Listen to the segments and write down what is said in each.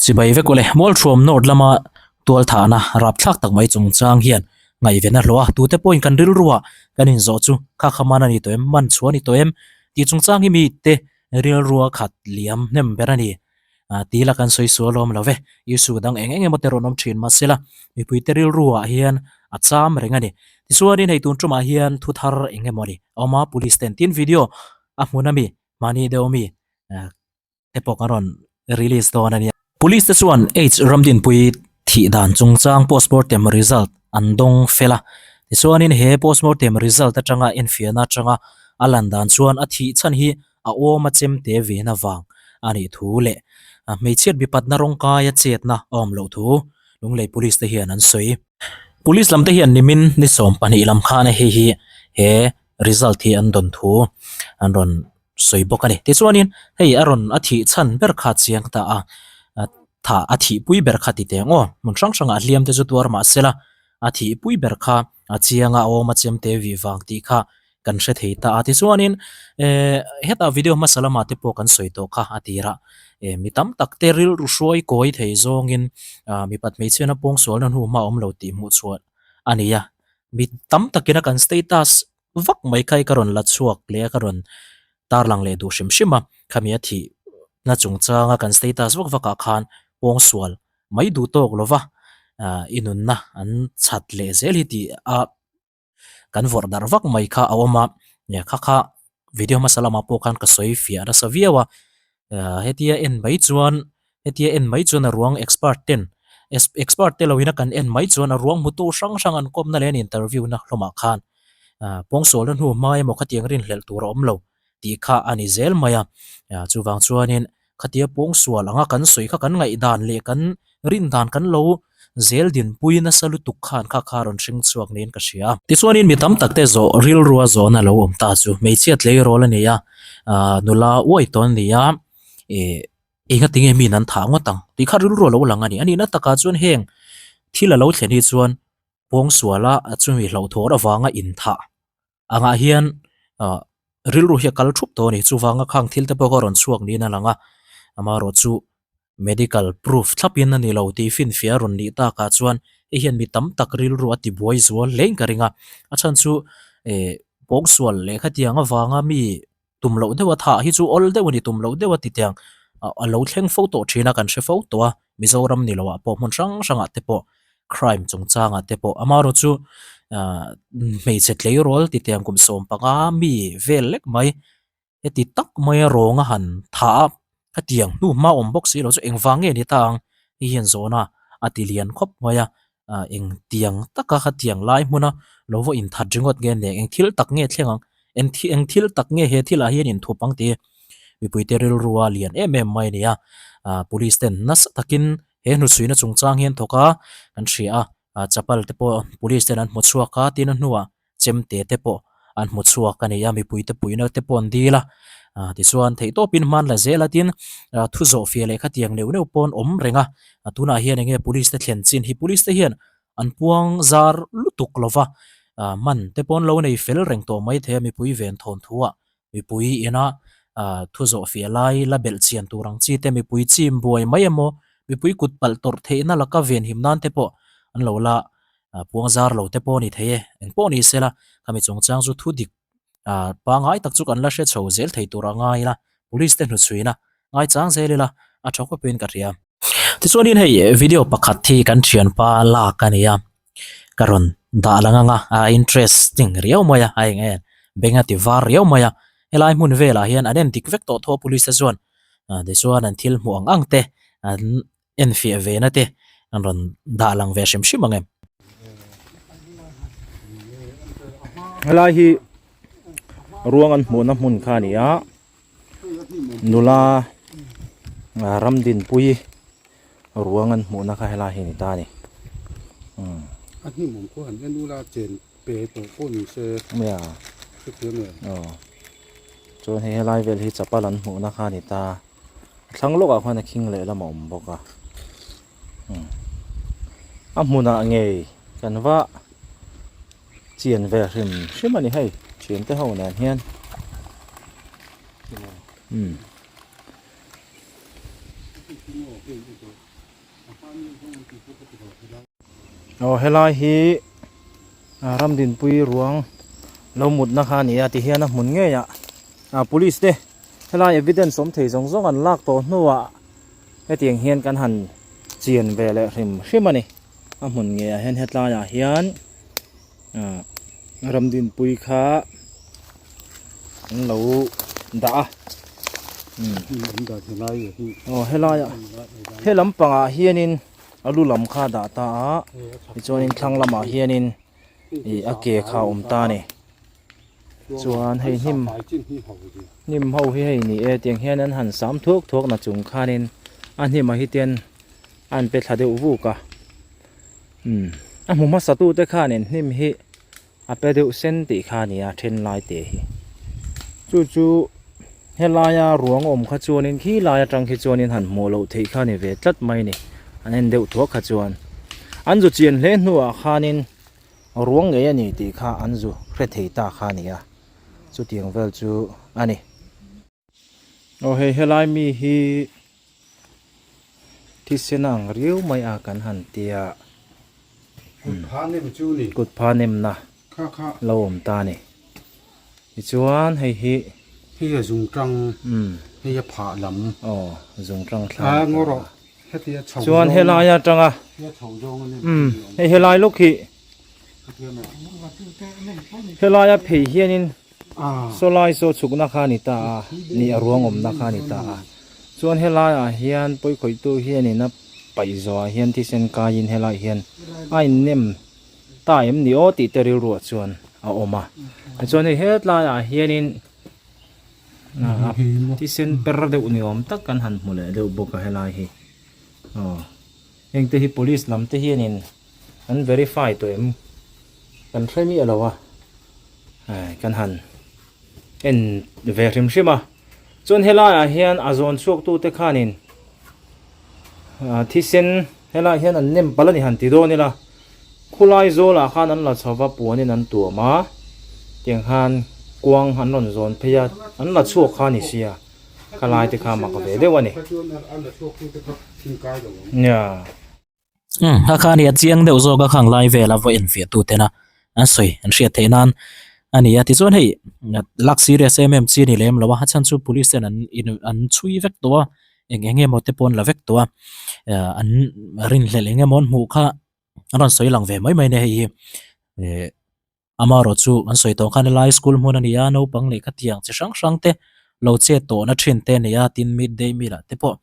Chibai vek ule, Mualthuam North lama tualthahna rapthlak tak mai chungchang hian ngaihven a hlawh a, tute pawhin kan rilruah kan inzawh chu kha kha man a ni tawh em, man chhuah a ni tawh em tih chungchang hi mite rilrua khat liam hnem ber a ni. Tih la kan sawi sual awm lo ve, issue dang eng eng emaw te rawn awm thin mahsela mipuite rilruah hian a cham reng a ni. Tichuanin hei tun tumah hian thu thar eng emaw ni a awm a, police ten tin video a hmun a mi, mahni deuh a mi te pawh kan rawn release dawn a nia. Police te chuan H Ramdinpui thih dan chungchang postmortem result an dawng fel a, tichuanin he postmortem result atanga enfiahna atanga a lan dan chuan a thih chhan hi a awm a chem te ven avang a nih thu leh hmeichhiat mipatna rawngkaia chetna a awm loh thu Lunglei Police te hian an sawi. Police lam te hian nimin ni 12 lam khan hei hi he result hi an dawn thu an rawn sawi bawk a ni. Tichuanin hei a rawn a thih chhan ber kha chiang ta a, thah a thihpui ber kha ti teh ang aw, hmun hrang hrangah hliam te chu tuar mah sela a thihpui ber kha a chiang a awm a chem te vih vang tih kha kan hre thei ta a. Tichuanin eh hetah video hmasa lamah te pawh kan sawi tawh kha a tirah eh mi tam tak te rilru hruai kawi thei zawngin ah mipat hmeichhiana pawngsualna hnu hma awm lo tih hmuh chhuah a ni a, mi tam takin a kan status vak mai kha hi ka rawn la chhuak leh a ka rawn tarlang leh duh hrim hrim a, khami a thih na chungchanga kan status vak vak ah khan pawngsual mai duh tawk lova ah i nunna an chhat leh zel hi tih a kan vawrh darh vak mai kha a awm a, kha kha video hmasa lamah pawh khan ka sawi fiah nasa viau a, ah hetia en mai chuan hetia en mai chuan a ruang expert ten expert te loin a kan en mai chuan a ruang hmutu hrang hrang an kawmna leh an interview na hlawmah khan ah pawngsualna hnu hma emaw khatiang rinhlelh tur a awm lo tih kha a ni zel mai a, chuvang chuanin khatia pawngsual anga kan sawi kha kan ngaihdan leh kan rindan kan lo zel dinpui nasa lutuk khan kha kha rawn hring chhuak niin ka hria. Tichuanin mi tam tak te zawh rilrua zawhna lo awm ta chu hmeichhia tleirawl a ni a, nula uai tawn a ni a, ih enga tinge min an thah ngawt ang tih kha rilru a lo lang a ni. A nihna takah chuan heng thil a lo thlen hi chuan pawngsuala chumi hlauhthawr avanga inthah Angah hian ah rilru hi a kal thup tawh a ni chuvanga khang thil te pawh kha a rawn chhuak niin a lang a amaherawh chu medical proof thlap in a ni lo tih finfiah a rawn nih takah chuan hei hian mi tam tak rilru a ti buai zual hle in ka ring a a chhan chu eh pawngsual leh khatiang avanga mi tum loh deuh a thah hi chu awl deuh a ni tum loh deuh a ti tiang a lo thleng fo tawh thin a kan hre fo tawh a Mizoram ni loh ah pawh hmun hrang hrang ah te pawh crime chungchang ah te pawh amaherawh chu ah hmeichhe tleirawl ti tiang kum 15 mi vel lek mai heti tak mai a rawng a han thah a khatiang hnu hma awm bawk si lo chu engvang nge ni ta ang hei hian zawhna a ti lian khawp mai a. ah eng tiang taka khatiang lai hmuna lo va inthat ringawt nge nia eng thil tak nge thleng ang eng thil eng thil tak nge he thilah hian inthup ang tih mipuite rilrua lian em em mai a ni a ah police ten nasa takin he hnuchhuina chungchang hi an thawk a kan hria a ah chapal te pawh police ten an hmu chhuak a tin a hnuah chemte te pawh an hmu chhuak a ni a mipui te puihna te pawh an dil a ah tichuan theih tawpin hman la zel a tin ah thu zawh fiah leh khatiang neuh neuh pawh an awm reng a a tunah hian eng nge police te thlen chin hi police te hian an puang zar lutuk lo va ah man te pawh an lo nei fel reng tawh mai thei a mipui ven thawn thu ah mipui ina ah thu zawh fiah lai la belh chian tur ang chi te mipui chim buai mai emaw mipui kut palh tawrh theihna laka venhim nan te pawh an lo la ah puang zar lo te pawh a ni thei e eng pawh ni sela khami chungchang chu thu dik ah pangngai tak chu kan la hre chho zel thei tur a ngai ila police te hnuchhuina ngaichang zel ila a tha khawpin ka hria. Tichuanin hei video pakhat hi kan thianpa lak a ni a ka rawn dah lang ang a a interesting riau mai a a eng em beng a ti var riau mai a helai hmun velah hian an en dik vek tawh tho a police te chuan ah tichuan an thil hmuh ang ang te an enfiah ve na te an rawn dah lang ve hrim hrim ang em. Helai hi ruang an hmuhna hmun kha a ni a nula ramdinpui ruang an hmuhna kha helai hi a ni ta a ni umm. A hnim awm khaw han en ula chen pe tawh pawh ni se hrethiam em. Aw chuan hei helai vel hi chapal an hmuhna kha a ni ta. A thlang lawkah khuan a khing leh lam a awm bawk a a hmunah ngei kan va chian ve hrim hrim a ni hei thian te ho nen hian umm. Aw helai hi Ramdinpui ruang lo mutna kha a ni a tihian a hmun ngei ah police te helai evidence awm thei zawng zawng an lak tawh hnuah hetiang hian kan han chian ve leh hrim hrim a ni a hmun ngei ah hian hetlai ah hian Ramdinpui kha an lo dah a aw helai ah he lampang ah hianin a lu lam kha a dah ta a tichuanin thlang lamah hianin ih a ke kha a awm ta a ni chuan hei hnim hnim ho hi hei ni e tiang hian an han sam thuak thuak na chung khanin a hnim ah hi te a an pe thla deuh vuk a umm a hmu hmasa tu te khanin hnim hi A pe deuh sen tih kha a ni a then lai te hi. Chu chu helaia ruang awm kha chuanin khi lai atang khi chuanin han hmuh loh theih kha a ni ve tlat mai a ni. An en deuh thuak kha chuan an zu chian hle hnuah khanin ruang ngei a ni tih kha an zu hre thei ta kha a ni a, chutiang vel chu a ni. Aw hei helai mi hi thisen a ang riau mai a kan han tia Kut pha nem chu ni. Kut pha nemna lo awm ta a ni. Tichuan hei hi. Hei a zung tang. Hei a phah lam. Aw zung tang thla. A ngaw rawh. Heti a chho zawng. Chuan helai atanga. Hei a chho zawng a nem. Hei helai lawk hi. Helaia phei hianin sawlai saw chhukna kha a ni ta a, ni a ruang awmna kha a ni ta a. Chuan helaiah hian pawikhawihtu hianin a paih zawhah hian thisen kaiin helaiah hian a innem ta em ni aw tih te rilruah chuan a awm a. Tichuan hei hetlaiah hianin thisen per deuh ni awm tak kan han hmu leh deuh bawk a helai hi aw. Hengte hi police lam te hianin an verify tawh em kan hre miah lo a eh kan han en ve hrim hrim a chuan helai ah hian a zawn chhuak tu te khanin ah thisen helai hian an nem palh a ni han ti dawn ila khulai zawl ah khan an la chho va puanin an tuam a tiang khan kuang an rawn zawn phei a an la chhuak kha a ni sia. Khalai te kha mak ve deuh a ni. Nia. Umm a kha nia chiang deuh zawk a khang lai vel a va enfiah tu tena an sawi an hriat theih nan a ni a tichuan hei lak serious em em chi a ni lem lo a a chhan chu police ten an in an chhui vek tawh a eng eng emaw te pawh an la vek tawh a an rinhlelh eng emaw an hmuh kha an rawn sawi lang ve mai mai a ni hei hi eh. Amaherawh chu an sawi tawh khan helai school hmun a ni a, naupang lehkha tiang chi hrang hrang te lo chet tawhna thin te a ni a, tin mid day meal ah te pawh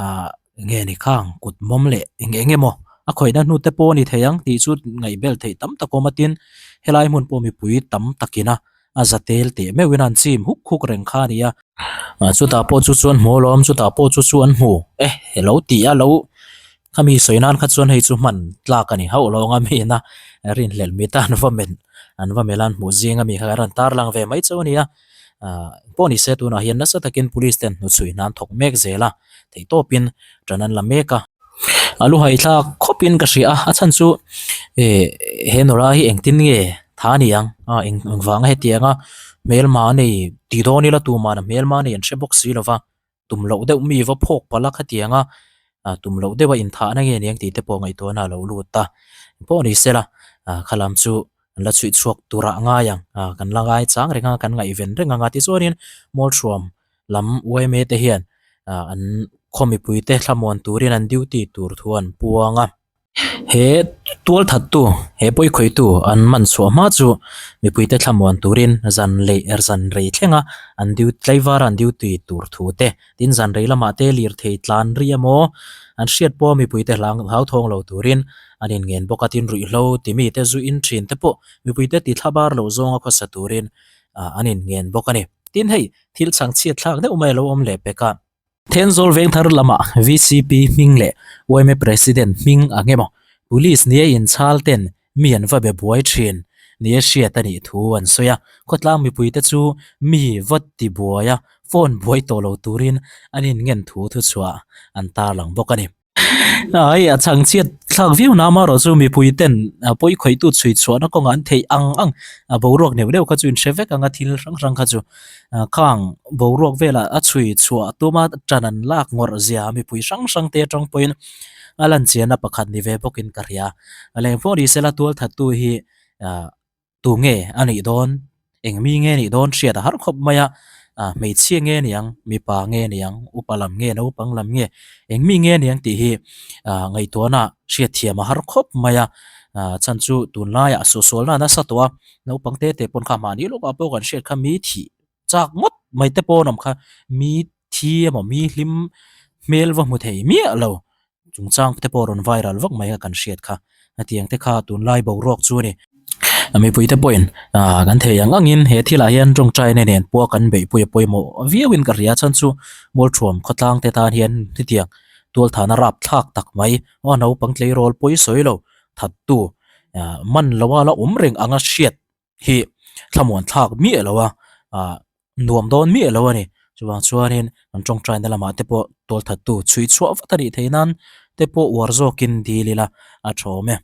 ahh eng nge ni khang kut mawm leh eng eng emaw a khawihna hnu te pawh a ni thei ang tih chu ngaihbel theih tam tak a awm a, tin helai hmun pawh mipui tam takin a a za tel teh meuhin a an chim huk huk reng kha a ni a, chutah pawh chu chuan hmu alawm chutah pawh chu chu an hmu e lo tih a lo. Khami sawi nan kha chuan hei chu hman tlak a ni hauh lo ang a mi ina rinhlelh mi tan va men an va melh a an hmuh zing a mi kha an tar lang ve mai chauh a ni a ah pawh ni se tunah hian nasa takin police ten hnuchhui hna an thawk mek zel a theihtawpin tan an la mek a. A lu haithlak khawpin ka hria a a chhan chu eh he nula hi engtin nge tha a ni ang a eng vanga hetianga hmelma a nei ti dawn ila tumah hmelma a nei an hre bawk si lova. tum loh deuh mi va phawk palh a khatiang a ah tum loh deuh a inthahna nge ni ang tih te pawh ngaihtuahna a lo lut a pawh ni sela ah khalam chu an la chhuih chhuak tur ah ngai ang ah kan la ngai chang reng a kan ngaihven reng ang a tichuanin Mawlthuam lam yma te hian ah an khaw mipui te thlamuan turin an duty tur thu an puang a. He tual thattu, he pawikhawihtu an man chhuah hma chu mipuite thlamuan turin zan leh er zan rei thlenga an duty tlaivar an duty tur thu te, tin zan rei lamah te lirthei tlan ri emaw an hriat pawh mipuite hlauthawng lo turin an inngen bawk a, tin ruihhlo timi te zu in thin te pawh mipuite ti thlabar loh zawnga khawsa turin an inngen bawk a ni. Tin hei thil chhangchhiat thlak deuh mai a lo awm leh pek a. Thenzawl Vengthar lamah VCP hming leh yma President hming ang emaw Police nia inchhal ten mi an va be buai thin nia hriat a nih thu an sawi a, khawtlang mipuite chu mi va ti buai a, phone buai tawh lo turin an inngen thu thuchhuah an tarlang bawk a ni. Ai a chhang chhiat thlak viau na amaherawh chu mipui ten pawi khawih tu chhui chhuahna kawngah an theih ang ang a boruak neuh neuh kha chu in hre vek ang a thil hrang hrang kha chu khang boruak velah a chhui chhuah tuma tan an lak ngawrh zia mipui hrang hrang te atang pawhin. a lan chianna pakhat ni ve bawkin ka hria. Leng pawh ni sela tualthattu hi ah tu nge a nih dawn eng mi nge nih dawn hriat a har khawp mai a, ah hmeichhia nge niang mipa nge niang upa lam nge naupang lam nge eng mi nge niang tih hi ah ngaihtuahna hriatthiam a har khawp mai a, ah chhan chu tunlaiah suahsualna a nasa tawh a naupang te te pawn kha mahni lawkah pawh kan hriat kha mi thih chak ngawt mai te pawh an awm kha mi thi emaw mi hlim hmel va hmu thei miah lo chungchang te pawh rawn viral vak mai kha kan hriat kha hetiang te kha tunlai boruak chu a ni. Mipui te pawhin ah kan thei ang angin he thilah hian tawngtaina nen pawh kan beihpui a pawimawh viauin ka hria chhan chu Mualthuam khawtlang te tan hian hetiang tualthana rapthlak tak mai aw naupang tleirawl pawi sawi lo thattu ah man loa la awm reng anga hriat hi thlamuan thlak miah lo a ah nuam dawn miah lo a ni chuvang chuanin kan tawngtaina lamah te pawh tualthattu chhui chhuah vat a nih theih nan te pawh uar zawkin dil ila a tha awm e.